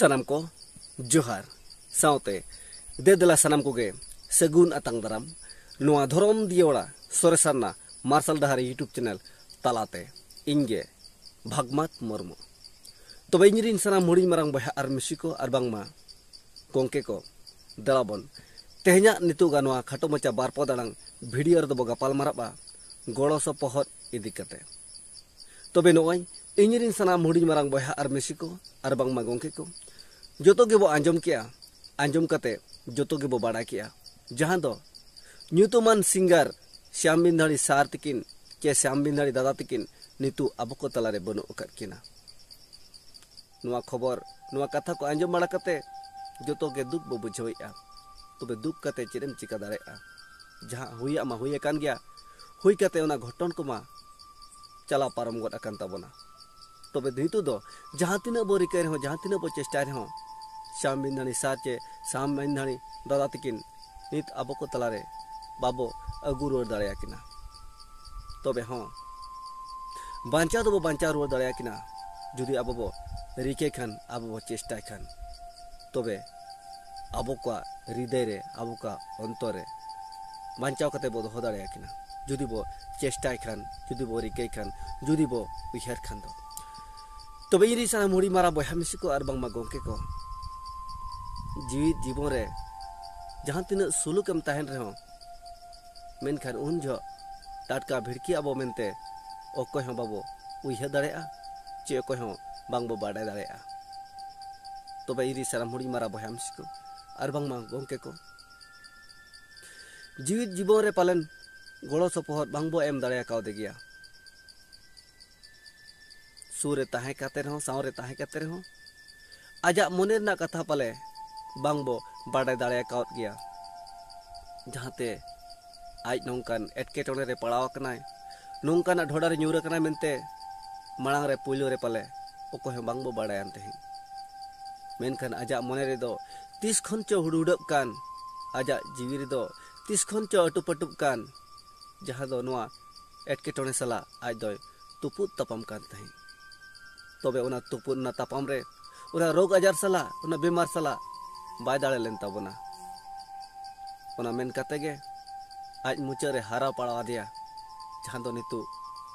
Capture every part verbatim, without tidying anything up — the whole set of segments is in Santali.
ᱥᱟᱱᱟᱢ ᱠᱚ ᱡᱚᱦᱟᱨ, ᱥᱟᱶᱛᱮ ᱫᱮ ᱫᱮᱞᱟ ᱥᱟᱱᱟᱢ ᱠᱚᱜᱮ ᱥᱟᱹᱜᱩᱱ ᱟᱛᱟᱝ ᱫᱟᱨᱟᱢ ᱱᱚᱣᱟ ᱫᱷᱚᱨᱚᱢ ᱫᱤᱭᱟᱹᱲᱟ ᱥᱚᱨᱮᱥᱟᱱᱟ ᱢᱟᱨᱥᱟᱞ ᱰᱟᱦᱟᱨ YouTube ᱪᱮᱱᱮᱞ ᱛᱟᱞᱟᱛᱮ᱾ ᱤᱧ ᱜᱮ ᱵᱷᱟᱜᱽᱢᱟᱛ ᱢᱩᱨᱢᱩ᱾ ᱛᱚᱵᱮ ᱤᱧ ᱨᱤᱱ ᱥᱟᱱᱟᱢ ᱦᱩᱰᱤᱧ ᱢᱟᱨᱟᱝ ᱵᱚᱭᱦᱟ ᱟᱨ ᱢᱤᱥᱤ ᱠᱚ ᱟᱨ ᱵᱟᱝᱢᱟ ᱜᱚᱢᱠᱮ ᱠᱚ, ᱫᱮᱞᱟ ᱵᱚᱱ ᱛᱮᱦᱮᱧᱟᱜ ᱱᱤᱛᱚᱜᱟᱜ ᱱᱚᱣᱟ ᱠᱷᱟᱴᱚ ᱢᱟᱪᱷᱟ ᱵᱟᱨ ᱯᱚᱫ ᱟᱲᱟᱝ ᱵᱷᱤᱰᱤᱭᱳ ᱨᱮᱫᱚ ᱵᱚ ᱜᱟᱯᱟᱞ ᱢᱟᱨᱟᱜᱼᱟ ᱜᱚᱲᱚ ᱥᱚᱯᱚᱦᱚᱫ ᱤᱫᱤ ᱠᱟᱛᱮ᱾ ᱛᱚᱵᱮ ᱱᱚᱜᱼᱚᱭ ᱤᱧ ᱨᱤᱱ ᱥᱟᱱᱟᱢ ᱦᱩᱰᱤᱧ ᱢᱟᱨᱟᱝ ᱵᱚᱭᱦᱟ ᱟᱨ ᱢᱤᱥᱤ ᱠᱚ ᱟᱨ ᱵᱟᱝᱢᱟ ᱜᱚᱢᱠᱮ ᱠᱚ, ᱡᱚᱛᱚ ᱜᱮᱵᱚ ᱟᱸᱡᱚᱢ ᱠᱮᱜᱼᱟ᱾ ᱟᱸᱡᱚᱢ ᱠᱟᱛᱮ ᱡᱚᱛᱚ ᱜᱮᱵᱚ ᱵᱟᱲᱟᱭ ᱠᱮᱜᱼᱟ, ᱡᱟᱦᱟᱸ ᱫᱚ ᱧᱩᱛᱩᱢᱟᱱ ᱥᱤᱝᱜᱟᱨ ᱥᱭᱟᱢ ᱵᱤᱱᱫᱷᱟᱲᱤ ᱥᱟᱨ ᱛᱤᱠᱤᱱ ᱪᱮ ᱥᱭᱟᱢ ᱵᱤᱱᱫᱷᱟᱲᱤ ᱫᱟᱫᱟ ᱛᱤᱠᱤᱱ ᱱᱤᱛᱚᱜ ᱟᱵᱚ ᱠᱚ ᱛᱟᱞᱟᱨᱮ ᱵᱟᱹᱱᱩᱜ ᱟᱠᱟᱫ ᱠᱤᱱᱟ᱾ ᱱᱚᱣᱟ ᱠᱷᱚᱵᱚᱨ, ᱱᱚᱣᱟ ᱠᱟᱛᱷᱟ ᱠᱚ ᱟᱸᱡᱚᱢ ᱵᱟᱲᱟ ᱠᱟᱛᱮ ᱡᱚᱛᱚ ᱜᱮ ᱫᱩᱠ ᱵᱚ ᱵᱩᱡᱷᱟᱹᱣᱮᱫᱼᱟ᱾ ᱛᱚᱵᱮ ᱫᱩᱠ ᱠᱟᱛᱮ ᱪᱮᱫ ᱮᱢ ᱪᱤᱠᱟ ᱫᱟᱲᱮᱭᱟᱜᱼᱟ? ᱡᱟᱦᱟᱸ ᱦᱩᱭᱟᱜ ᱢᱟ ᱦᱩᱭ ᱟᱠᱟᱱ ᱜᱮᱭᱟ, ᱦᱩᱭ ᱠᱟᱛᱮ ᱚᱱᱟ ᱜᱷᱚᱴᱚᱱ ᱠᱚᱢᱟ ᱪᱟᱞᱟᱣ ᱯᱟᱨᱚᱢ ᱜᱚᱫ ᱟᱠᱟᱱ ᱛᱟᱵᱚᱱᱟ᱾ ᱛᱚᱵᱮ ᱱᱤᱛᱚᱜ ᱫᱚ ᱡᱟᱦᱟᱸ ᱛᱤᱱᱟᱹᱜ ᱵᱚ ᱨᱤᱠᱟᱹᱭ ᱨᱮᱦᱚᱸ, ᱡᱟᱦᱟᱸ ᱛᱤᱱᱟᱹᱜ ᱵᱚ ᱪᱮᱥᱴᱟᱭ ᱨᱮᱦᱚᱸ, ᱥᱟᱢ ᱵᱤᱱᱫᱷᱟᱱᱤ ᱥᱟᱨ ᱪᱮ ᱥᱟᱢ ᱵᱤᱱᱫᱷᱟᱱᱤ ᱫᱟᱫᱟ ᱛᱤᱠᱤᱱ ᱱᱤᱛ ᱟᱵᱚ ᱠᱚ ᱛᱟᱞᱟᱨᱮ ᱵᱟᱵᱚ ᱟᱹᱜᱩ ᱨᱩᱣᱟᱹᱲ ᱫᱟᱲᱮᱭᱟᱠᱤᱱᱟ᱾ ᱛᱚᱵᱮ ᱦᱚᱸ, ᱵᱟᱧᱪᱟᱣ ᱫᱚᱵᱚ ᱵᱟᱧᱪᱟᱣ ᱨᱩᱣᱟᱹᱲ ᱫᱟᱲᱮᱭᱟᱠᱤᱱᱟ, ᱡᱩᱫᱤ ᱟᱵᱚ ᱵᱚ ᱨᱤᱠᱟᱹᱭ ᱠᱷᱟᱱ, ᱟᱵᱚ ᱵᱚ ᱪᱮᱥᱴᱟᱭ ᱠᱷᱟᱱ᱾ ᱛᱚᱵᱮ ᱟᱵᱚ ᱠᱚᱣᱟᱜ ᱦᱨᱤᱫᱟᱹᱭ ᱨᱮ, ᱟᱵᱚ ᱠᱚᱣᱟᱜ ᱚᱱᱛᱚᱨ ᱨᱮ ᱵᱟᱧᱪᱟᱣ ᱠᱟᱛᱮ ᱵᱚ ᱫᱚᱦᱚ ᱫᱟᱲᱮᱭᱟᱠᱤᱱᱟ, ᱡᱩᱫᱤ ᱵᱚ ᱪᱮᱥᱴᱟᱭ ᱠᱷᱟᱱ, ᱡᱩᱫᱤ ᱵᱚ ᱨᱤᱠᱟᱹᱭ ᱠᱷᱟᱱ, ᱡᱩᱫᱤ ᱵᱚ ᱩᱭᱦᱟᱹᱨ ᱠᱷᱟᱱ ᱫᱚ᱾ ᱛᱚᱵᱮ ᱤᱧ ᱨᱤᱱ ᱥᱟᱱᱟᱢ ᱦᱩᱰᱤᱧ ᱢᱟᱨᱟᱝ ᱵᱚᱭᱦᱟ ᱢᱤᱥᱤ ᱠᱚ ᱟᱨ ᱵᱟᱝᱢᱟ ᱜᱚᱢᱠᱮ ᱠᱚ, ᱡᱤᱣᱤᱫ ᱡᱤᱵᱚᱱ ᱨᱮ ᱡᱟᱦᱟᱸ ᱛᱤᱱᱟᱹᱜ ᱥᱩᱞᱩᱠ ᱮᱢ ᱛᱟᱦᱮᱱ ᱨᱮᱦᱚᱸ, ᱢᱮᱱᱠᱷᱟᱱ ᱩᱱ ᱡᱚᱦᱚᱜ ᱴᱟᱴᱠᱟ ᱵᱷᱤᱲᱠᱤᱜ ᱟᱵᱚ ᱢᱮᱱᱛᱮ ᱚᱠᱚᱭ ᱦᱚᱸ ᱵᱟᱵᱚ ᱩᱭᱦᱟᱹᱨ ᱫᱟᱲᱮᱭᱟᱜᱼᱟ, ᱪᱮ ᱚᱠᱚᱭ ᱦᱚᱸ ᱵᱟᱝᱵᱚ ᱵᱟᱰᱟᱭ ᱫᱟᱲᱮᱭᱟᱜᱼᱟ᱾ ᱛᱚᱵᱮ ᱤᱧ ᱨᱤᱱ ᱥᱟᱱᱟᱢ ᱦᱩᱰᱤᱧ ᱢᱟᱨᱟᱝ ᱵᱚᱭᱦᱟ ᱢᱤᱥᱤ ᱠᱚ ᱟᱨ ᱵᱟᱝᱢᱟ ᱜᱚᱢᱠᱮ ᱠᱚ, ᱡᱤᱣᱤᱫ ᱡᱤᱵᱚᱱ ᱨᱮ ᱯᱟᱞᱮᱱ ᱜᱚᱲᱚ ᱥᱚᱯᱚᱦᱚᱫ ᱵᱟᱝᱵᱚ ᱮᱢ ᱫᱟᱲᱮ ᱟᱠᱟᱣᱫᱮ ᱜᱮᱭᱟ᱾ ᱥᱩᱨ ᱨᱮ ᱛᱟᱦᱮᱸ ᱠᱟᱛᱮ ᱨᱮᱦᱚᱸ, ᱥᱟᱶ ᱨᱮ ᱛᱟᱦᱮᱸ ᱠᱟᱛᱮ ᱨᱮᱦᱚᱸ, ᱟᱡᱟᱜ ᱢᱚᱱᱮ ᱨᱮᱱᱟᱜ ᱠᱟᱛᱷᱟ ᱯᱟᱞᱮ ᱵᱟᱝ ᱵᱚ ᱵᱟᱰᱟᱭ ᱫᱟᱲᱮ ᱟᱠᱟᱣᱫ ᱜᱮᱭᱟ, ᱡᱟᱦᱟᱸᱛᱮ ᱟᱡ ᱱᱚᱝᱠᱟᱱ ᱮᱴᱠᱮᱴᱚᱬᱮ ᱨᱮ ᱯᱟᱲᱟᱣ ᱟᱠᱟᱱᱟᱭ, ᱱᱚᱝᱠᱟᱱᱟᱜ ᱰᱷᱚᱰᱟ ᱨᱮ ᱧᱩᱨ ᱟᱠᱟᱱᱟᱭ ᱢᱮᱱᱛᱮ ᱢᱟᱲᱟᱝ ᱨᱮ, ᱯᱳᱭᱞᱳ ᱨᱮ ᱯᱟᱞᱮ ᱚᱠᱚᱭ ᱦᱚᱸ ᱵᱟᱝ ᱵᱚ ᱵᱟᱰᱟᱭᱟᱱ ᱛᱟᱦᱮᱸᱫ᱾ ᱢᱮᱱᱠᱷᱟᱱ ᱟᱡᱟᱜ ᱢᱚᱱᱮ ᱨᱮᱫᱚ ᱛᱤᱥ ᱠᱷᱚᱱ ᱪᱚ ᱦᱩᱰᱦᱩᱰᱟᱹᱜ ᱠᱟᱱ, ᱟᱡᱟᱜ ᱡᱤᱣᱤ ᱨᱮᱫᱚ ᱛᱤᱥ ᱠᱷᱚᱱ ᱪᱚ ᱟᱹᱴᱩᱯᱟᱹᱴᱩᱜ ᱠᱟᱱ, ᱡᱟᱦᱟᱸ ᱫᱚ ᱱᱚᱣᱟ ᱮᱴᱠᱮᱴᱚᱬᱮ ᱥᱟᱞᱟᱜ ᱟᱡ ᱫᱚᱭ ᱛᱩᱯᱩᱫ ᱛᱟᱯᱟᱢ ᱠᱟᱱ ᱛᱟᱦᱮᱸᱫ᱾ ᱛᱚᱵᱮ ᱚᱱᱟ ᱛᱩᱯᱩᱫ, ᱚᱱᱟ ᱛᱟᱯᱟᱢ ᱨᱮ ᱚᱱᱟ ᱨᱳᱜᱽ ᱟᱡᱟᱨ ᱥᱟᱞᱟᱜ, ᱚᱱᱟ ᱵᱮᱢᱟᱨ ᱥᱟᱞᱟᱜ ᱵᱟᱭ ᱫᱟᱲᱮ ᱞᱮᱱ ᱛᱟᱵᱚᱱᱟ᱾ ᱚᱱᱟ ᱢᱮᱱ ᱠᱟᱛᱮ ᱜᱮ ᱟᱡ ᱢᱩᱪᱟᱹᱫ ᱨᱮ ᱦᱟᱨᱟ ᱯᱟᱲᱟᱣ ᱟᱫᱮᱭᱟ, ᱡᱟᱦᱟᱸ ᱫᱚ ᱱᱤᱛᱚᱜ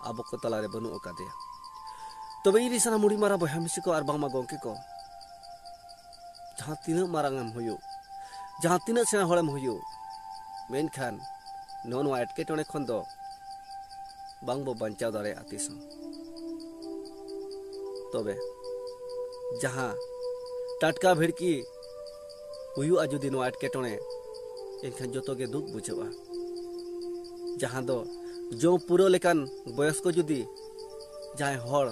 ᱟᱵᱚ ᱠᱚ ᱛᱟᱞᱟᱨᱮ ᱵᱟᱹᱱᱩᱜ ᱟᱠᱟᱫᱮᱭᱟ᱾ ᱛᱚᱵᱮ ᱤᱧ ᱨᱤᱱ ᱥᱟᱱᱟᱢ ᱦᱩᱰᱤᱧ ᱢᱟᱨᱟᱝ ᱵᱚᱭᱦᱟ ᱢᱤᱥᱤ ᱠᱚ ᱟᱨ ᱵᱟᱝᱢᱟ ᱜᱚᱢᱠᱮ ᱠᱚ, ᱡᱟᱦᱟᱸ ᱛᱤᱱᱟᱹᱜ ᱢᱟᱨᱟᱝ ᱮᱢ ᱦᱩᱭᱩᱜ, ᱡᱟᱦᱟᱸ ᱛᱤᱱᱟᱹᱜ ᱥᱮᱬᱟ ᱦᱚᱲᱮᱢ ᱦᱩᱭᱩᱜ, ᱢᱮᱱᱠᱷᱟᱱ ᱱᱚᱜᱼᱚ ᱱᱚᱣᱟ ᱮᱴᱠᱮᱴᱚᱬᱮ ᱠᱷᱚᱱ ᱫᱚ ᱵᱟᱝ ᱵᱚ ᱵᱟᱧᱪᱟᱣ ᱫᱟᱲᱮᱭᱟᱜᱼᱟ ᱛᱤᱥ ᱦᱚᱸ᱾ ᱛᱚᱵᱮ ᱡᱟᱦᱟᱸ ᱴᱟᱴᱠᱟ ᱵᱷᱤᱲᱠᱤ ᱦᱩᱭᱩᱜᱼᱟ ᱡᱩᱫᱤ ᱱᱚᱣᱟ ᱮᱴᱠᱮᱴᱚᱬᱮ, ᱮᱱᱠᱷᱟᱱ ᱡᱚᱛᱚ ᱜᱮ ᱫᱩᱠ ᱵᱩᱡᱷᱟᱹᱜᱼᱟ᱾ ᱡᱟᱦᱟᱸ ᱫᱚ ᱡᱚᱢ ᱯᱩᱨᱟᱹᱣ ᱞᱮᱠᱟᱱ ᱵᱚᱭᱚᱥ ᱠᱚ ᱡᱩᱫᱤ ᱡᱟᱦᱟᱸᱭ ᱦᱚᱲ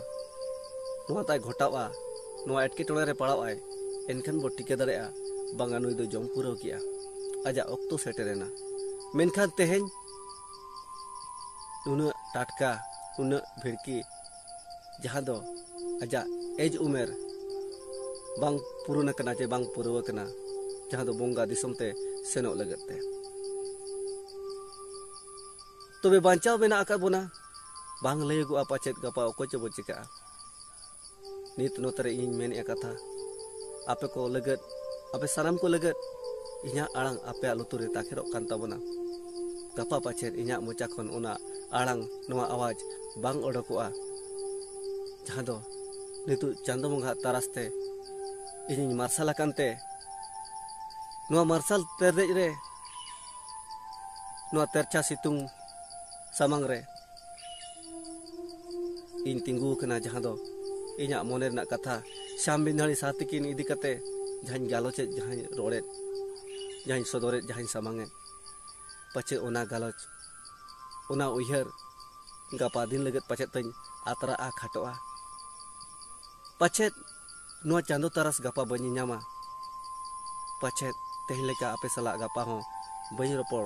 ᱱᱚᱣᱟ ᱛᱟᱭ ᱜᱷᱚᱴᱟᱣᱼᱟ, ᱱᱚᱣᱟ ᱮᱴᱠᱮᱴᱚᱬᱮ ᱨᱮ ᱯᱟᱲᱟᱣ ᱟᱭ, ᱮᱱᱠᱷᱟᱱ ᱵᱚ ᱴᱷᱤᱠᱟᱹ ᱫᱟᱲᱮᱭᱟᱜᱼᱟ, ᱵᱟᱝᱟ ᱱᱩᱭ ᱫᱚ ᱡᱚᱢ ᱯᱩᱨᱟᱹᱣ ᱠᱮᱜᱼᱟ, ᱟᱡᱟᱜ ᱚᱠᱛᱚ ᱥᱮᱴᱮᱨᱮᱱᱟ᱾ ᱢᱮᱱᱠᱷᱟᱱ ᱛᱮᱦᱮᱧ ᱱᱩᱱᱟᱹᱜ ᱴᱟᱴᱠᱟ, ᱩᱱᱟᱹᱜ ᱵᱷᱤᱲᱠᱤ, ᱡᱟᱦᱟᱸ ᱫᱚ ᱟᱡᱟᱜ ᱮᱡᱽ ᱩᱢᱮᱨ ᱵᱟᱝ ᱯᱩᱨᱩᱱ ᱟᱠᱟᱱᱟ ᱪᱮ ᱵᱟᱝ ᱯᱩᱨᱟᱹᱣ ᱟᱠᱟᱱᱟ, ᱡᱟᱦᱟᱸ ᱫᱚ ᱵᱚᱸᱜᱟ ᱫᱤᱥᱚᱢ ᱛᱮ ᱥᱮᱱᱚᱜ ᱞᱟᱹᱜᱤᱫ ᱛᱮ᱾ ᱛᱚᱵᱮ ᱵᱟᱧᱪᱟᱣ ᱢᱮᱱᱟᱜ ᱟᱠᱟᱫ ᱵᱚᱱᱟ, ᱵᱟᱝ ᱞᱟᱹᱭᱟᱹᱜᱚᱜᱼᱟ ᱯᱟᱪᱮᱫ ᱜᱟᱯᱟ ᱚᱠᱚᱭ ᱪᱚᱵᱚ ᱪᱤᱠᱟᱹᱜᱼᱟ᱾ ᱱᱤᱛ ᱱᱚᱛᱮ ᱨᱮ ᱤᱧᱤᱧ ᱢᱮᱱᱮᱫᱼᱟ ᱠᱟᱛᱷᱟ, ᱟᱯᱮ ᱠᱚ ᱞᱟᱹᱜᱤᱫ, ᱟᱯᱮ ᱥᱟᱱᱟᱢ ᱠᱚ ᱞᱟᱹᱜᱤᱫ ᱤᱧᱟᱹᱜ ᱟᱲᱟᱝ ᱟᱯᱮᱭᱟᱜ ᱞᱩᱛᱩᱨ ᱨᱮ ᱛᱟᱠᱮᱨᱚᱜ ᱠᱟᱱ ᱛᱟᱵᱚᱱᱟ᱾ ᱜᱟᱯᱟ ᱯᱟᱪᱮᱫ ᱤᱧᱟᱹᱜ ᱢᱚᱪᱟ ᱠᱷᱚᱱ ᱚᱱᱟ ᱟᱲᱟᱝ, ᱱᱚᱣᱟ ᱟᱣᱟᱡᱽ ᱵᱟᱝ ᱚᱰᱚᱠᱚᱜᱼᱟ, ᱡᱟᱦᱟᱸ ᱫᱚ ᱱᱤᱛᱚᱜ ᱪᱟᱸᱫᱚ ᱵᱚᱸᱜᱟᱣᱟᱜ ᱛᱟᱨᱟᱥ ᱛᱮ ᱤᱧᱤᱧ ᱢᱟᱨᱥᱟᱞ ᱟᱠᱟᱱ ᱛᱮ, ᱱᱚᱣᱟ ᱢᱟᱨᱥᱟᱞ ᱛᱮᱨᱮᱡ ᱨᱮ, ᱱᱚᱣᱟ ᱛᱮᱨᱪᱷᱟ ᱥᱤᱛᱩᱝ ᱥᱟᱢᱟᱝ ᱨᱮ ᱤᱧ ᱛᱤᱸᱜᱩ ᱟᱠᱟᱱᱟ, ᱡᱟᱦᱟᱸ ᱫᱚ ᱤᱧᱟᱹᱜ ᱢᱚᱱᱮ ᱨᱮᱱᱟᱜ ᱠᱟᱛᱷᱟ ᱥᱟᱢ ᱵᱤᱱᱫᱷᱟᱹᱲᱤ ᱥᱟᱨ ᱛᱤᱠᱤᱱ ᱤᱫᱤ ᱠᱟᱛᱮ ᱡᱟᱦᱟᱸᱧ ᱜᱟᱞᱚᱪᱮᱫ, ᱡᱟᱦᱟᱸᱧ ᱨᱚᱲᱮᱫ, ᱡᱟᱦᱟᱸᱧ ᱥᱚᱫᱚᱨᱮᱫ, ᱡᱟᱦᱟᱸᱧ ᱥᱟᱢᱟᱝᱮᱫ, ᱯᱟᱪᱮ ᱚᱱᱟ ᱜᱟᱞᱚᱪ, ᱚᱱᱟ ᱩᱭᱦᱟᱹᱨ ᱜᱟᱯᱟ ᱫᱤᱱ ᱞᱟᱹᱜᱤᱫ ᱯᱟᱪᱮᱫ ᱛᱤᱧ ᱟᱛᱨᱟᱜᱼᱟ, ᱠᱷᱟᱴᱚᱜᱼᱟ᱾ ᱯᱟᱪᱮᱫ ᱱᱚᱣᱟ ᱪᱟᱸᱫᱚ ᱛᱟᱨᱟᱥ ᱜᱟᱯᱟ ᱵᱟᱹᱧ ᱧᱟᱢᱟ᱾ ᱯᱟᱪᱮᱫ ᱛᱮᱦᱮᱧ ᱞᱮᱠᱟ ᱟᱯᱮ ᱥᱟᱞᱟᱜ ᱜᱟᱯᱟ ᱦᱚᱸ ᱵᱟᱹᱧ ᱨᱚᱯᱚᱲ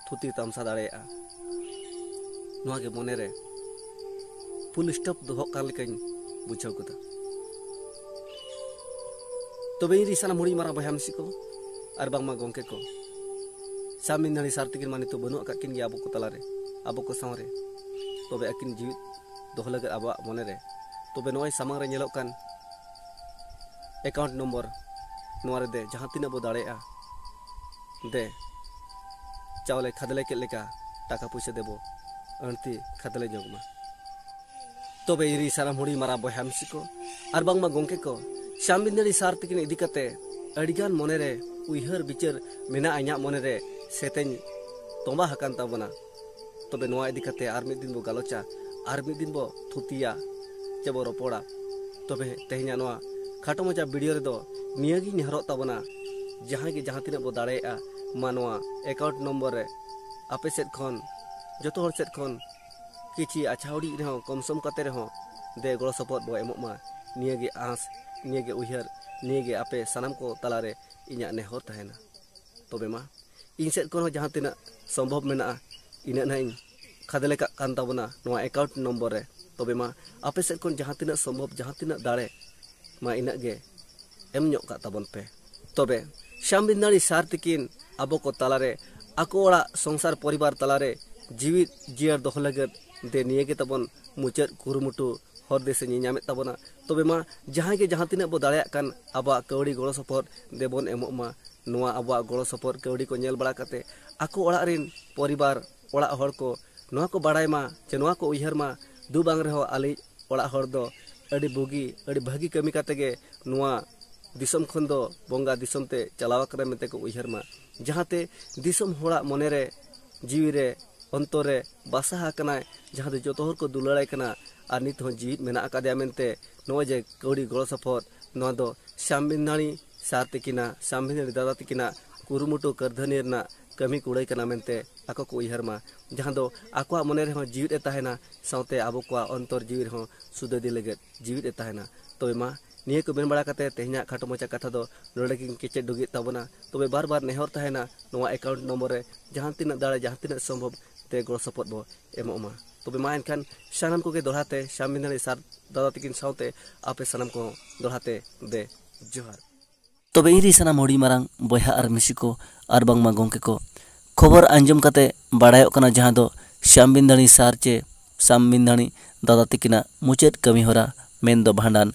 ᱛᱷᱩᱛᱤ ᱛᱟᱢᱥᱟ ᱫᱟᱲᱮᱭᱟᱜᱼᱟ᱾ ᱱᱚᱣᱟ ᱜᱮ ᱢᱚᱱᱮᱨᱮ ᱯᱷᱩᱞ ᱥᱴᱚᱯ ᱫᱚᱦᱚᱜ ᱠᱟᱱ ᱞᱮᱠᱟᱧ ᱵᱩᱡᱷᱟᱹᱣ ᱠᱮᱫᱟ᱾ ᱛᱚᱵᱮ ᱤᱧ ᱨᱤᱱ ᱥᱟᱱᱟᱢ ᱦᱩᱰᱤᱧ ᱢᱟᱨᱟᱝ ᱵᱚᱭᱦᱟ ᱢᱤᱥᱤ ᱠᱚ ᱟᱨ ᱵᱟᱝᱢᱟ ᱜᱚᱢᱠᱮ ᱠᱚ, ᱥᱟᱢᱤᱱ ᱱᱟᱹᱲᱤ ᱥᱟᱨ ᱛᱤᱠᱤᱱ ᱢᱟ ᱱᱤᱛᱚᱜ ᱵᱟᱹᱱᱩᱜ ᱟᱠᱟᱫ ᱠᱤᱱ ᱜᱮᱭᱟ ᱟᱵᱚ ᱠᱚ ᱛᱟᱞᱟᱨᱮ, ᱟᱵᱚ ᱠᱚ ᱥᱟᱶᱨᱮ᱾ ᱛᱚᱵᱮ ᱟᱹᱠᱤᱱ ᱡᱤᱣᱤᱫ ᱫᱚᱦᱚ ᱞᱟᱹᱜᱤᱫ ᱟᱵᱚᱣᱟᱜ ᱢᱚᱱᱮᱨᱮ, ᱛᱚᱵᱮ ᱱᱚᱜᱼᱚᱭ ᱥᱟᱢᱟᱝ ᱨᱮ ᱧᱮᱞᱚᱜ ᱠᱟᱱ ᱮᱠᱟᱣᱩᱱᱴ ᱱᱚᱢᱵᱚᱨ ᱱᱚᱣᱟ ᱨᱮ ᱫᱮ ᱡᱟᱦᱟᱸ ᱛᱤᱱᱟᱹᱜ ᱵᱚ ᱫᱟᱲᱮᱭᱟᱜᱼᱟ ᱫᱮ ᱪᱟᱣᱞᱮ ᱠᱷᱟᱫᱽᱞᱮ ᱠᱮᱫ ᱞᱮᱠᱟ ᱴᱟᱠᱟ ᱯᱩᱭᱥᱟᱹ ᱫᱮᱵᱚ ᱟᱹᱬᱛᱤ ᱠᱷᱟᱫᱽᱞᱮ ᱧᱚᱜ ᱢᱟ᱾ ᱛᱚᱵᱮ ᱤᱧ ᱨᱤᱱ ᱥᱟᱱᱟᱢ ᱦᱩᱰᱤᱧ ᱢᱟᱨᱟᱝ ᱵᱚᱭᱦᱟ ᱢᱤᱥᱤ ᱠᱚ ᱟᱨ ᱵᱟᱝᱢᱟ ᱜᱚᱢᱠᱮ ᱠᱚ, ᱥᱟᱢᱵᱤᱱᱫᱟᱹᱲᱤ ᱥᱟᱨ ᱛᱤᱠᱤᱱ ᱤᱫᱤ ᱠᱟᱛᱮ ᱟᱹᱰᱤᱜᱟᱱ ᱢᱚᱱᱮᱨᱮ ᱩᱭᱦᱟᱹᱨ ᱵᱤᱪᱟᱹᱨ ᱢᱮᱱᱟᱜᱼᱟ ᱤᱧᱟᱹᱜ ᱢᱚᱱᱮᱨᱮ ᱥᱮᱛᱮᱧ ᱛᱚᱸᱵᱟ ᱟᱠᱟᱱ ᱛᱟᱵᱚᱱᱟ᱾ ᱛᱚᱵᱮ ᱱᱚᱣᱟ ᱤᱫᱤ ᱠᱟᱛᱮ ᱟᱨ ᱢᱤᱫ ᱫᱤᱱ ᱵᱚ ᱜᱟᱞᱚᱪᱟ, ᱟᱨ ᱢᱤᱫ ᱫᱤᱱ ᱵᱚ ᱛᱷᱩᱛᱤᱭᱟ, ᱪᱮ ᱵᱚ ᱨᱚᱯᱚᱲᱟ᱾ ᱛᱚᱵᱮ ᱛᱮᱦᱮᱧᱟᱜ ᱱᱚᱣᱟ ᱠᱷᱟᱴᱚ ᱢᱟᱪᱷᱟ ᱵᱷᱤᱰᱤᱭᱳ ᱨᱮᱫᱚ ᱱᱤᱭᱟᱹᱜᱤᱧ ᱱᱮᱦᱚᱨᱚᱜ ᱛᱟᱵᱚᱱᱟ, ᱡᱟᱦᱟᱸᱭ ᱜᱮ ᱡᱟᱦᱟᱸ ᱛᱤᱱᱟᱹᱜ ᱵᱚ ᱫᱟᱲᱮᱭᱟᱜᱼᱟ, ᱢᱟ ᱱᱚᱣᱟ ᱮᱠᱟᱣᱩᱱᱴ ᱱᱚᱢᱵᱚᱨ ᱨᱮ ᱟᱯᱮ ᱥᱮᱫ ᱠᱷᱚᱱ, ᱡᱚᱛᱚ ᱦᱚᱲ ᱥᱮᱫ ᱠᱷᱚᱱ ᱠᱤᱪᱷᱤ ᱟᱪᱷᱟ ᱦᱩᱰᱤᱧ ᱨᱮᱦᱚᱸ, ᱠᱚᱢ ᱥᱚᱢ ᱠᱟᱛᱮ ᱨᱮᱦᱚᱸ ᱫᱮ ᱜᱚᱲᱚ ᱥᱚᱯᱚᱦᱚᱫ ᱵᱚ ᱮᱢᱚᱜ ᱢᱟ᱾ ᱱᱤᱭᱟᱹᱜᱮ ᱟᱸᱥ, ᱱᱤᱭᱟᱹᱜᱮ ᱩᱭᱦᱟᱹᱨ, ᱱᱤᱭᱟᱹᱜᱮ ᱟᱯᱮ ᱥᱟᱱᱟᱢ ᱠᱚ ᱛᱟᱞᱟᱨᱮ ᱤᱧᱟᱹᱜ ᱱᱮᱦᱚᱨ ᱛᱟᱦᱮᱱᱟ᱾ ᱛᱚᱵᱮ ᱢᱟ, ᱤᱧ ᱥᱮᱫ ᱠᱷᱚᱱ ᱦᱚᱸ ᱡᱟᱦᱟᱸ ᱛᱤᱱᱟᱹᱜ ᱥᱚᱢᱵᱷᱚᱵ ᱢᱮᱱᱟᱜᱼᱟ, ᱤᱱᱟᱹᱜ ᱱᱟᱦᱟᱜ ᱤᱧ ᱠᱷᱟᱫᱽᱞᱮ ᱠᱟᱜ ᱠᱟᱱ ᱛᱟᱵᱚᱱᱟ ᱱᱚᱣᱟ ᱮᱠᱟᱣᱩᱱᱴ ᱱᱚᱢᱵᱚᱨ ᱨᱮ᱾ ᱛᱚᱵᱮ ᱢᱟ, ᱟᱯᱮ ᱥᱮᱫ ᱠᱷᱚᱱ ᱡᱟᱦᱟᱸ ᱛᱤᱱᱟᱹᱜ ᱥᱚᱢᱵᱷᱚᱵ, ᱡᱟᱦᱟᱸ ᱛᱤᱱᱟᱹᱜ ᱫᱟᱲᱮ, ᱢᱟ ᱤᱱᱟᱹᱜ ᱜᱮ ᱮᱢ ᱧᱚᱜ ᱠᱟᱜ ᱛᱟᱵᱚᱱ ᱯᱮ᱾ ᱛᱚᱵᱮ ᱥᱟᱢᱵᱤᱱᱫᱟᱲᱤ ᱥᱟᱨ ᱛᱤᱠᱤᱱ ᱟᱵᱚ ᱠᱚ ᱛᱟᱞᱟᱨᱮ, ᱟᱠᱚ ᱚᱲᱟᱜ ᱥᱚᱝᱥᱟᱨ ᱯᱚᱨᱤᱵᱟᱨ ᱛᱟᱞᱟᱨᱮ ᱡᱤᱣᱤᱫ ᱡᱤᱭᱟᱹᱲ ᱫᱚᱦᱚ ᱞᱟᱹᱜᱤᱫ ᱫᱮ ᱱᱤᱭᱟᱹ ᱜᱮ ᱛᱟᱵᱚᱱ ᱢᱩᱪᱟᱹᱫ ᱠᱩᱨᱩᱢᱩᱴᱩ ᱦᱚᱨ ᱫᱤᱥᱟᱹ ᱧᱮᱧᱟᱢᱮᱫ ᱛᱟᱵᱚᱱᱟ᱾ ᱛᱚᱵᱮ ᱢᱟ, ᱡᱟᱦᱟᱸᱭ ᱜᱮ ᱡᱟᱦᱟᱸ ᱛᱤᱱᱟᱹᱜ ᱵᱚ ᱫᱟᱲᱮᱭᱟᱜ ᱠᱟᱱ, ᱟᱵᱚᱣᱟᱜ ᱠᱟᱹᱣᱰᱤ ᱜᱚᱲᱚ ᱥᱚᱯᱚᱦᱚᱫ ᱫᱮᱵᱚᱱ ᱮᱢᱚᱜ ᱢᱟ᱾ ᱱᱚᱣᱟ ᱟᱵᱚᱣᱟᱜ ᱜᱚᱲᱚ ᱥᱚᱯᱚᱦᱚᱫ ᱠᱟᱹᱣᱰᱤ ᱠᱚ ᱧᱮᱞ ᱵᱟᱲᱟ ᱠᱟᱛᱮ ᱟᱠᱚ ᱚᱲᱟᱜ ᱨᱤᱱ ᱯᱚᱨᱤᱵᱟᱨ, ᱚᱲᱟᱜ ᱦᱚᱲ ᱠᱚ ᱱᱚᱣᱟ ᱠᱚ ᱵᱟᱲᱟᱭ ᱢᱟ, ᱪᱮ ᱱᱚᱣᱟ ᱠᱚ ᱩᱭᱦᱟᱹᱨ ᱢᱟ, ᱫᱩ ᱵᱟᱝ ᱨᱮᱦᱚᱸ ᱟᱞᱮᱭᱤᱡ ᱚᱲᱟᱜ ᱦᱚᱲ ᱫᱚ ᱟᱹᱰᱤ ᱵᱩᱜᱤ, ᱟᱹᱰᱤ ᱵᱷᱟᱹᱜᱤ ᱠᱟᱹᱢᱤ ᱠᱟᱛᱮ ᱜᱮ ᱱᱚᱣᱟ ᱫᱤᱥᱚᱢ ᱠᱷᱚᱱ ᱫᱚ ᱵᱚᱸᱜᱟ ᱫᱤᱥᱚᱢ ᱛᱮ ᱪᱟᱞᱟᱣ ᱟᱠᱟᱱᱟ ᱢᱮᱱᱛᱮ ᱠᱚ ᱩᱭᱦᱟᱹᱨ ᱢᱟ, ᱡᱟᱦᱟᱸᱛᱮ ᱫᱤᱥᱚᱢ ᱦᱚᱲᱟᱜ ᱢᱚᱱᱮ ᱨᱮ, ᱡᱤᱣᱤ ᱨᱮ, ᱚᱱᱛᱚᱨ ᱨᱮ ᱵᱟᱥᱟ ᱟᱠᱟᱱᱟᱭ, ᱡᱟᱦᱟᱸ ᱫᱚ ᱡᱚᱛᱚ ᱦᱚᱲ ᱠᱚ ᱫᱩᱞᱟᱹᱲᱟᱭ ᱠᱟᱱᱟ ᱟᱨ ᱱᱤᱛ ᱦᱚᱸ ᱡᱤᱣᱤᱫ ᱢᱮᱱᱟᱜ ᱟᱠᱟᱫᱮᱭᱟ ᱢᱮᱱᱛᱮ᱾ ᱱᱚᱜᱼᱚᱭ ᱡᱮ ᱠᱟᱹᱣᱰᱤ ᱜᱚᱲᱚ ᱥᱚᱯᱚᱦᱚᱫ, ᱱᱚᱣᱟ ᱫᱚ ᱥᱟᱢᱵᱤᱱᱫᱟᱲᱤ ᱥᱟᱨ ᱛᱤᱠᱤᱱᱟᱜ, ᱥᱟᱢᱵᱤᱱᱫᱟᱲᱤ ᱫᱟᱫᱟ ᱛᱤᱠᱤᱱᱟᱜ ᱠᱩᱨᱩᱢᱩᱴᱩ ᱠᱟᱹᱨᱫᱷᱟᱹᱱᱤ ᱨᱮᱱᱟᱜ ᱠᱟᱹᱢᱤ ᱠᱩᱲᱟᱹᱭ ᱠᱟᱱᱟ ᱢᱮᱱᱛᱮ ᱟᱠᱚ ᱠᱚ ᱩᱭᱦᱟᱹᱨ ᱢᱟ, ᱡᱟᱦᱟᱸ ᱫᱚ ᱟᱠᱚᱣᱟᱜ ᱢᱚᱱᱮ ᱨᱮᱦᱚᱸ ᱡᱤᱣᱤᱫ ᱮ ᱛᱟᱦᱮᱱᱟ, ᱥᱟᱶᱛᱮ ᱟᱵᱚ ᱠᱚᱣᱟᱜ ᱚᱱᱛᱚᱨ ᱡᱤᱣᱤ ᱨᱮᱦᱚᱸ ᱥᱩᱫᱷᱟᱹᱫᱤ ᱞᱟᱹᱜᱤᱫ ᱡᱤᱣᱤᱫ ᱮ ᱛᱟᱦᱮᱱᱟ᱾ ᱛᱚᱵᱮ ᱢᱟ, ᱱᱤᱭᱟᱹ ᱠᱚ ᱢᱮᱱ ᱵᱟᱲᱟ ᱠᱟᱛᱮ ᱛᱮᱦᱮᱧᱟᱜ ᱠᱷᱟᱴᱚ ᱢᱟᱪᱷᱟ ᱠᱟᱛᱷᱟ ᱫᱚ ᱱᱚᱰᱮ ᱜᱤᱧ ᱠᱮᱪᱮᱫ ᱰᱩᱜᱤᱭᱮᱫ ᱛᱟᱵᱚᱱᱟ᱾ ᱛᱚᱵᱮ ᱵᱟᱨ ᱵᱟᱨ ᱱᱮᱦᱚᱨ ᱛᱟᱦᱮᱱᱟ, ᱱᱚᱣᱟ ᱮᱠᱟᱣᱩᱱᱴ ᱱᱚᱢᱵᱚᱨ ᱨᱮ ᱡᱟᱦᱟᱸ ᱛᱤᱱᱟᱹᱜ ᱫᱟᱲᱮ, ᱡᱟᱦᱟᱸ ᱛᱤᱱᱟᱹᱜ ᱥᱚᱢᱵᱷᱚᱵ ᱛᱮ ᱜᱚᱲᱚ ᱥᱚᱯᱚᱦᱚᱫ ᱵᱚ ᱮᱢᱚᱜ ᱢᱟ᱾ ᱛᱚᱵᱮ ᱢᱟ ᱮᱱᱠᱷᱟᱱ ᱥᱟᱱᱟᱢ ᱠᱚᱜᱮ ᱫᱚᱦᱲᱟ ᱛᱮ ᱥᱟᱢᱵᱤᱱᱫᱟᱲᱤ ᱥᱟᱨ ᱫᱟᱫᱟ ᱛᱤᱠᱤᱱ ᱥᱟᱶᱛᱮ ᱟᱯᱮ ᱥᱟᱱᱟᱢ ᱠᱚᱦᱚᱸ ᱫᱚᱦᱲᱟ ᱛᱮ ᱫᱮ ᱡᱚᱦᱟᱨ᱾ ᱛᱚᱵᱮ ᱤᱧ ᱨᱤᱱ ᱥᱟᱱᱟᱢ ᱦᱩᱰᱤᱧ ᱢᱟᱨᱟᱝ ᱵᱚᱭᱦᱟ ᱟᱨ ᱢᱤᱥᱤ ᱠᱚ ᱟᱨ ᱵᱟᱝᱢᱟ ᱜᱚᱢᱠᱮ ᱠᱚ, ᱠᱷᱚᱵᱚᱨ ᱟᱸᱡᱚᱢ ᱠᱟᱛᱮ ᱵᱟᱲᱟᱭᱚᱜ ᱠᱟᱱᱟ, ᱡᱟᱦᱟᱸ ᱫᱚ ᱥᱟᱢᱵᱤᱱᱫᱟᱲᱤ ᱥᱟᱨ ᱪᱮ ᱥᱟᱢᱵᱤᱱᱫᱟᱲᱤ ᱫᱟᱫᱟ ᱛᱤᱠᱤᱱᱟᱜ ᱢᱩᱪᱟᱹᱫ ᱠᱟᱹᱢᱤ ᱦᱚᱨᱟ ᱢᱮᱱᱫᱚ ᱵᱷᱟᱸᱰᱟᱱ,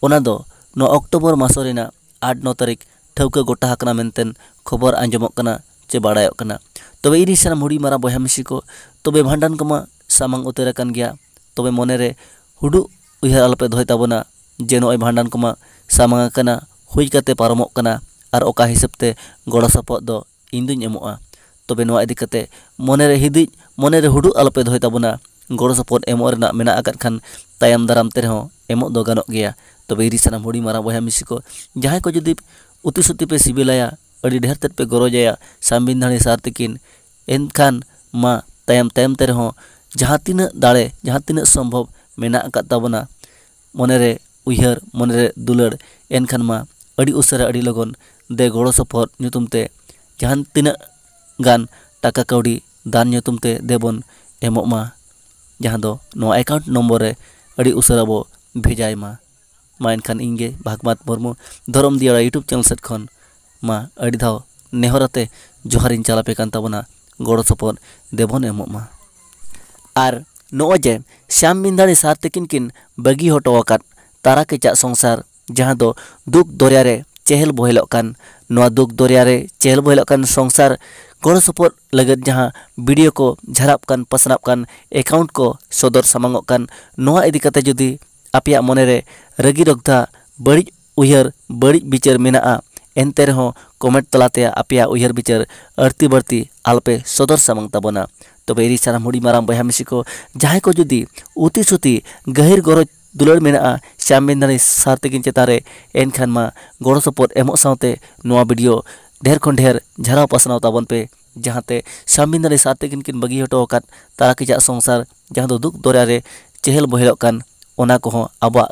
ᱚᱱᱟ ᱫᱚ ᱱᱚᱣᱟ ᱚᱠᱴᱳᱵᱚᱨ ᱢᱟᱥ ᱨᱮᱱᱟᱜ ᱟᱴ ᱱᱚ ᱛᱟᱹᱨᱤᱠᱷ ᱴᱷᱟᱹᱣᱠᱟᱹ ᱜᱚᱴᱟ ᱟᱠᱟᱱᱟ ᱢᱮᱱᱛᱮ ᱠᱷᱚᱵᱚᱨ ᱟᱸᱡᱚᱢᱚᱜ ᱠᱟᱱᱟ ᱪᱮ ᱵᱟᱲᱟᱭᱚᱜ ᱠᱟᱱᱟ᱾ ᱛᱚᱵᱮ ᱤᱧ ᱥᱟᱱᱟᱢ ᱦᱩᱰᱤᱧ ᱢᱟᱨᱟᱝ ᱵᱚᱭᱦᱟ ᱢᱤᱥᱤ ᱠᱚ, ᱛᱚᱵᱮ ᱵᱷᱟᱸᱰᱟᱱ ᱠᱚᱢᱟ ᱥᱟᱢᱟᱝ ᱩᱛᱟᱹᱨ ᱟᱠᱟᱱ ᱜᱮᱭᱟ᱾ ᱛᱚᱵᱮ ᱢᱚᱱᱮᱨᱮ ᱦᱩᱰᱩᱜ ᱩᱭᱦᱟᱹᱨ ᱟᱞᱚᱯᱮ ᱫᱚᱦᱚᱭ ᱛᱟᱵᱚᱱᱟ ᱡᱮ ᱱᱚᱜᱼᱚᱭ ᱵᱷᱟᱸᱰᱟᱱ ᱠᱚᱢᱟ ᱥᱟᱢᱟᱝ ᱟᱠᱟᱱᱟ, ᱦᱩᱭ ᱠᱟᱛᱮ ᱯᱟᱨᱚᱢᱚᱜ ᱠᱟᱱᱟ, ᱟᱨ ᱚᱠᱟ ᱦᱤᱥᱟᱹᱵ ᱛᱮ ᱜᱚᱲᱚ ᱥᱚᱯᱚᱦᱚᱫ ᱫᱚ ᱤᱧ ᱫᱩᱧ ᱮᱢᱚᱜᱼᱟ᱾ ᱛᱚᱵᱮ ᱱᱚᱣᱟ ᱤᱫᱤ ᱠᱟᱛᱮ ᱢᱚᱱᱮᱨᱮ ᱦᱤᱫᱤᱡ, ᱢᱚᱱᱮᱨᱮ ᱦᱩᱰᱩᱜ ᱟᱞᱚᱯᱮ ᱫᱚᱦᱚᱭ ᱛᱟᱵᱚᱱᱟ᱾ ᱜᱚᱲᱚ ᱥᱚᱯᱚᱦᱚᱫ ᱮᱢᱚᱜ ᱨᱮᱱᱟᱜ ᱢᱮᱱᱟᱜ ᱟᱠᱟᱫ ᱠᱷᱟᱱ ᱛᱟᱭᱚᱢ ᱫᱟᱨᱟᱢ ᱛᱮ ᱨᱮᱦᱚᱸ ᱮᱢᱚᱜ ᱫᱚ ᱜᱟᱱᱚᱜ ᱜᱮᱭᱟ᱾ ᱛᱚᱵᱮ ᱤᱧ ᱥᱟᱱᱟᱢ ᱦᱩᱰᱤᱧ ᱢᱟᱨᱟᱝ ᱵᱚᱭᱦᱟ ᱢᱤᱥᱤ ᱠᱚ, ᱡᱟᱦᱟᱸᱭ ᱠᱚ ᱡᱩᱫᱤ ᱩᱛᱤ ᱥᱩᱛᱤ ᱯᱮ ᱥᱤᱵᱤᱞᱟᱭᱟ, ᱟᱹᱰᱤ ᱰᱷᱮᱨ ᱛᱮᱫ ᱯᱮ ᱜᱚᱨᱚᱡᱟᱭᱟ ᱥᱟᱢᱵᱤᱱᱫᱷᱟᱱᱤ ᱥᱟᱨ ᱛᱤᱠᱤᱱ, ᱮᱱᱠᱷᱟᱱ ᱢᱟ ᱛᱟᱭᱚᱢ ᱛᱟᱭᱚᱢ ᱛᱮ ᱨᱮᱦᱚᱸ ᱡᱟᱦᱟᱸ ᱛᱤᱱᱟᱹᱜ ᱫᱟᱲᱮ, ᱡᱟᱦᱟᱸ ᱛᱤᱱᱟᱹᱜ ᱥᱚᱢᱵᱷᱚᱵ ᱢᱮᱱᱟᱜ ᱟᱠᱟᱫ ᱛᱟᱵᱚᱱᱟ, ᱢᱚᱱᱮᱨᱮ ᱩᱭᱦᱟᱹᱨ, ᱢᱚᱱᱮᱨᱮ ᱫᱩᱞᱟᱹᱲ, ᱮᱱᱠᱷᱟᱱ ᱢᱟ ᱟᱹᱰᱤ ᱩᱥᱟᱹᱨᱟ, ᱟᱹᱰᱤ ᱞᱚᱜᱚᱱ ᱫᱮ ᱜᱚᱲᱚ ᱥᱚᱯᱚᱦᱚᱫ ᱧᱩᱛᱩᱢ ᱛᱮ ᱡᱟᱦᱟᱸ ᱛᱤᱱᱟᱹᱜ ᱜᱟᱱ ᱴᱟᱠᱟ ᱠᱟᱹᱣᱰᱤ ᱫᱟᱱ ᱧᱩᱛᱩᱢ ᱛᱮ ᱫᱮᱵᱚᱱ ᱮᱢᱚᱜ ᱢᱟ, ᱡᱟᱦᱟᱸ ᱫᱚ ᱱᱚᱣᱟ ᱮᱠᱟᱣᱩᱱᱴ ᱱᱚᱢᱵᱚᱨ ᱨᱮ ᱟᱹᱰᱤ ᱩᱥᱟᱹᱨᱟ ᱵᱚ ᱵᱷᱮᱡᱟᱭ ᱢᱟ᱾ ᱢᱟ ᱮᱱᱠᱷᱟᱱ ᱤᱧ ᱜᱮ ᱵᱷᱟᱜᱽᱢᱟᱛ ᱢᱩᱨᱢᱩ, ᱫᱷᱚᱨᱚᱢ ᱫᱤᱭᱟᱲᱟ YouTube ᱪᱮᱱᱮᱞ ᱥᱮᱫ ᱠᱷᱚᱱ ᱢᱟ ᱟᱹᱰᱤ ᱫᱷᱟᱣ ᱱᱮᱦᱚᱨ ᱟᱛᱮ ᱡᱚᱦᱟᱨᱤᱧ ᱪᱟᱞ ᱟᱯᱮ ᱠᱟᱱ ᱛᱟᱵᱚᱱᱟ, ᱜᱚᱲᱚ ᱥᱚᱯᱚᱦᱚᱫ ᱫᱮᱵᱚᱱ ᱮᱢᱚᱜ ᱢᱟ᱾ ᱟᱨ ᱱᱚᱜᱼᱚᱭ ᱡᱮ ᱥᱟᱢᱵᱤᱱᱫᱷᱟᱱᱤ ᱥᱟᱨ ᱛᱤᱠᱤᱱ ᱠᱤᱱ ᱵᱟᱹᱜᱤ ᱦᱚᱴᱚ ᱟᱠᱟᱫ ᱛᱟᱨᱟ ᱠᱮᱪᱟᱜ ᱥᱚᱝᱥᱟᱨ, ᱡᱟᱦᱟᱸ ᱫᱚ ᱫᱩᱠ ᱫᱚᱨᱭᱟ ᱨᱮ ᱪᱮᱦᱮᱞ ᱵᱚᱦᱮᱞᱚᱜ ᱠᱟᱱ, ᱱᱚᱣᱟ ᱫᱩᱠ ᱫᱚᱨᱭᱟ ᱨᱮ ᱪᱮᱦᱮᱞ ᱵᱚᱦᱮᱞᱚᱜ ᱠᱟᱱ ᱥᱚᱝᱥᱟᱨ ᱜᱚᱲᱚ ᱥᱚᱯᱚᱦᱚᱫ ᱞᱟᱹᱜᱤᱫ ᱡᱟᱦᱟᱸ ᱵᱷᱤᱰᱤᱭᱳ ᱠᱚ ᱡᱷᱟᱨᱟᱜ ᱠᱟᱱ, ᱯᱟᱥᱱᱟᱜ ᱠᱟᱱ, ᱮᱠᱟᱣᱩᱱᱴ ᱠᱚ ᱥᱚᱫᱚᱨ ᱥᱟᱢᱟᱝᱚᱜ ᱠᱟᱱ, ᱱᱚᱣᱟ ᱤᱫᱤ ᱠᱟᱛᱮ ᱡᱩᱫᱤ ᱟᱯᱮᱭᱟᱜ ᱢᱚᱱᱮᱨᱮ ᱨᱟᱹᱜᱤ ᱨᱚᱜᱽᱫᱷᱟ, ᱵᱟᱹᱲᱤᱡ ᱩᱭᱦᱟᱹᱨ, ᱵᱟᱹᱲᱤᱡ ᱵᱤᱪᱟᱹᱨ ᱢᱮᱱᱟᱜᱼᱟ, ᱮᱱᱛᱮ ᱨᱮᱦᱚᱸ ᱠᱚᱢᱮᱱᱴ ᱛᱟᱞᱟᱛᱮ ᱟᱯᱮᱭᱟᱜ ᱩᱭᱦᱟᱹᱨ ᱵᱤᱪᱟᱹᱨ ᱟᱹᱲᱛᱤ ᱵᱟᱹᱲᱛᱤ ᱟᱞᱚᱯᱮ ᱥᱚᱫᱚᱨ ᱥᱟᱢᱟᱝ ᱛᱟᱵᱚᱱᱟ᱾ ᱛᱚᱵᱮ ᱤᱧ ᱥᱟᱱᱟᱢ ᱦᱩᱰᱤᱧ ᱢᱟᱨᱟᱝ ᱵᱚᱭᱦᱟ ᱢᱤᱥᱤ ᱠᱚ, ᱡᱟᱦᱟᱸᱭ ᱠᱚ ᱡᱩᱫᱤ ᱩᱛᱤ ᱥᱩᱛᱤ ᱜᱟᱹᱦᱤᱨ ᱜᱚᱨᱚᱡᱽ ᱫᱩᱞᱟᱹᱲ ᱢᱮᱱᱟᱜᱼᱟ ᱥᱟᱢᱵᱤᱱᱫᱷᱟᱱᱤ ᱥᱟᱨ ᱛᱤᱠᱤᱱ ᱪᱮᱛᱟᱱ ᱨᱮ, ᱮᱱᱠᱷᱟᱱ ᱢᱟ ᱜᱚᱲᱚ ᱥᱚᱯᱚᱦᱚᱫ ᱮᱢᱚᱜ ᱥᱟᱶᱛᱮ ᱱᱚᱣᱟ ᱵᱷᱤᱰᱤᱭᱳ ᱰᱷᱮᱨ ᱠᱷᱚᱱ ᱰᱷᱮᱨ ᱡᱷᱟᱨᱟᱣ ᱯᱟᱥᱱᱟᱣ ᱛᱟᱵᱚᱱ ᱯᱮ, ᱡᱟᱦᱟᱸᱛᱮ ᱥᱟᱢᱵᱤᱱᱫᱷᱟᱱᱤ ᱥᱟᱨ ᱛᱤᱠᱤᱱ ᱠᱤᱱ ᱵᱟᱹᱜᱤ ᱦᱚᱴᱚ ᱟᱠᱟᱫ ᱛᱟᱨᱟ ᱠᱮᱪᱟᱜ ᱥᱚᱝᱥᱟᱨ, ᱡᱟᱦᱟᱸ ᱫᱚ ᱫᱩᱠ ᱫᱚᱨᱭᱟ ᱨᱮ ᱪᱮᱦᱮᱞ ᱵᱚᱦᱮᱞᱚᱜ ᱠᱟᱱ, ᱚᱱᱟ ᱠᱚᱦᱚᱸ ᱟᱵᱚᱣᱟᱜ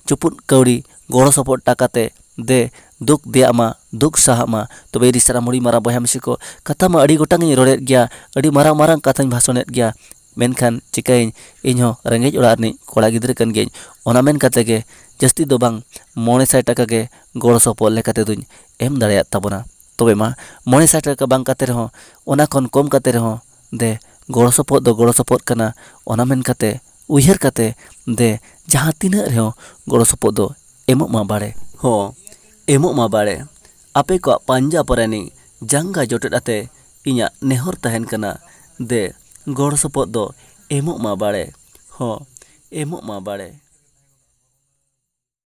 ᱪᱩᱯᱩᱫ ᱠᱟᱹᱣᱰᱤ ᱜᱚᱲᱚ ᱥᱚᱯᱚᱦᱚᱫ ᱴᱟᱠᱟ ᱛᱮ ᱫᱮ ᱫᱩᱠ ᱫᱮᱭᱟᱜ ᱢᱟ, ᱫᱩᱠ ᱥᱟᱦᱟᱜ ᱢᱟ᱾ ᱛᱚᱵᱮ ᱤᱧ ᱥᱟᱱᱟᱢ ᱦᱩᱰᱤᱧ ᱢᱟᱨᱟᱝ ᱵᱚᱭᱦᱟ ᱢᱤᱥᱤ ᱠᱚ, ᱠᱟᱛᱷᱟ ᱢᱟ ᱟᱹᱰᱤ ᱜᱚᱴᱟᱝ ᱤᱧ ᱨᱚᱲᱮᱫ ᱜᱮᱭᱟ, ᱟᱹᱰᱤ ᱢᱟᱨᱟᱝ ᱢᱟᱨᱟᱝ ᱠᱟᱛᱷᱟᱧ ᱵᱷᱟᱥᱚᱱᱮᱫ ᱜᱮᱭᱟ, ᱢᱮᱱᱠᱷᱟᱱ ᱪᱤᱠᱟᱹᱭᱟᱹᱧ, ᱤᱧᱦᱚᱸ ᱨᱮᱸᱜᱮᱡ ᱚᱲᱟᱜ ᱨᱤᱱᱤᱡ ᱠᱚᱲᱟ ᱜᱤᱫᱽᱨᱟᱹ ᱠᱟᱱ ᱜᱤᱭᱟᱹᱧ᱾ ᱚᱱᱟ ᱢᱮᱱ ᱠᱟᱛᱮ ᱜᱮ ᱡᱟᱹᱥᱛᱤ ᱫᱚ ᱵᱟᱝ, ᱢᱚᱬᱮ ᱥᱟᱭ ᱴᱟᱠᱟ ᱜᱮ ᱜᱚᱲᱚ ᱥᱚᱯᱚᱦᱚᱫ ᱞᱮᱠᱟ ᱛᱮᱫᱚᱧ ᱮᱢ ᱫᱟᱲᱮᱭᱟᱜ ᱛᱟᱵᱚᱱᱟ᱾ ᱛᱚᱵᱮ ᱢᱟ, ᱢᱚᱬᱮ ᱥᱟᱭ ᱴᱟᱠᱟ ᱵᱟᱝ ᱠᱟᱛᱮ ᱨᱮᱦᱚᱸ, ᱚᱱᱟ ᱠᱷᱚᱱ ᱠᱚᱢ ᱠᱟᱛᱮ ᱨᱮᱦᱚᱸ ᱫᱮ ᱜᱚᱲᱚ ᱥᱚᱯᱚᱦᱚᱫ ᱫᱚ ᱜᱚᱲᱚ ᱥᱚᱯᱚᱦᱚᱫ ᱠᱟᱱᱟ᱾ ᱚᱱᱟ ᱢᱮᱱ ᱠᱟᱛᱮ, ᱩᱭᱦᱟᱹᱨ ᱠᱟᱛᱮ ᱫᱮ ᱡᱟᱦᱟᱸ ᱛᱤᱱᱟᱹᱜ ᱨᱮᱦᱚᱸ ᱜᱚᱲᱚ ᱥᱚᱯᱚᱦᱚᱫ ᱫᱚ ᱮᱢᱚᱜ ᱢᱟ ᱵᱟᱲᱮ᱾ ᱦᱚᱸ, ᱮᱢᱚᱜ ᱢᱟ ᱵᱟᱲᱮ᱾ ᱟᱯᱮ ᱠᱚᱣᱟᱜ ᱯᱟᱸᱡᱟ ᱯᱚᱨᱮᱱᱤ ᱡᱟᱸᱜᱟ ᱡᱚᱴᱮᱫ ᱟᱛᱮ ᱤᱧᱟᱹᱜ ᱱᱮᱦᱚᱨ ᱛᱟᱦᱮᱱ ᱠᱟᱱᱟ᱾ ᱫᱮ, ᱜᱚᱲᱚ ᱥᱚᱯᱚᱦᱚᱫ ᱫᱚ ᱮᱢᱚᱜ ᱢᱟ ᱵᱟᱲᱮ᱾ ᱦᱚᱸ, ᱮᱢᱚᱜ ᱢᱟ ᱵᱟᱲᱮ᱾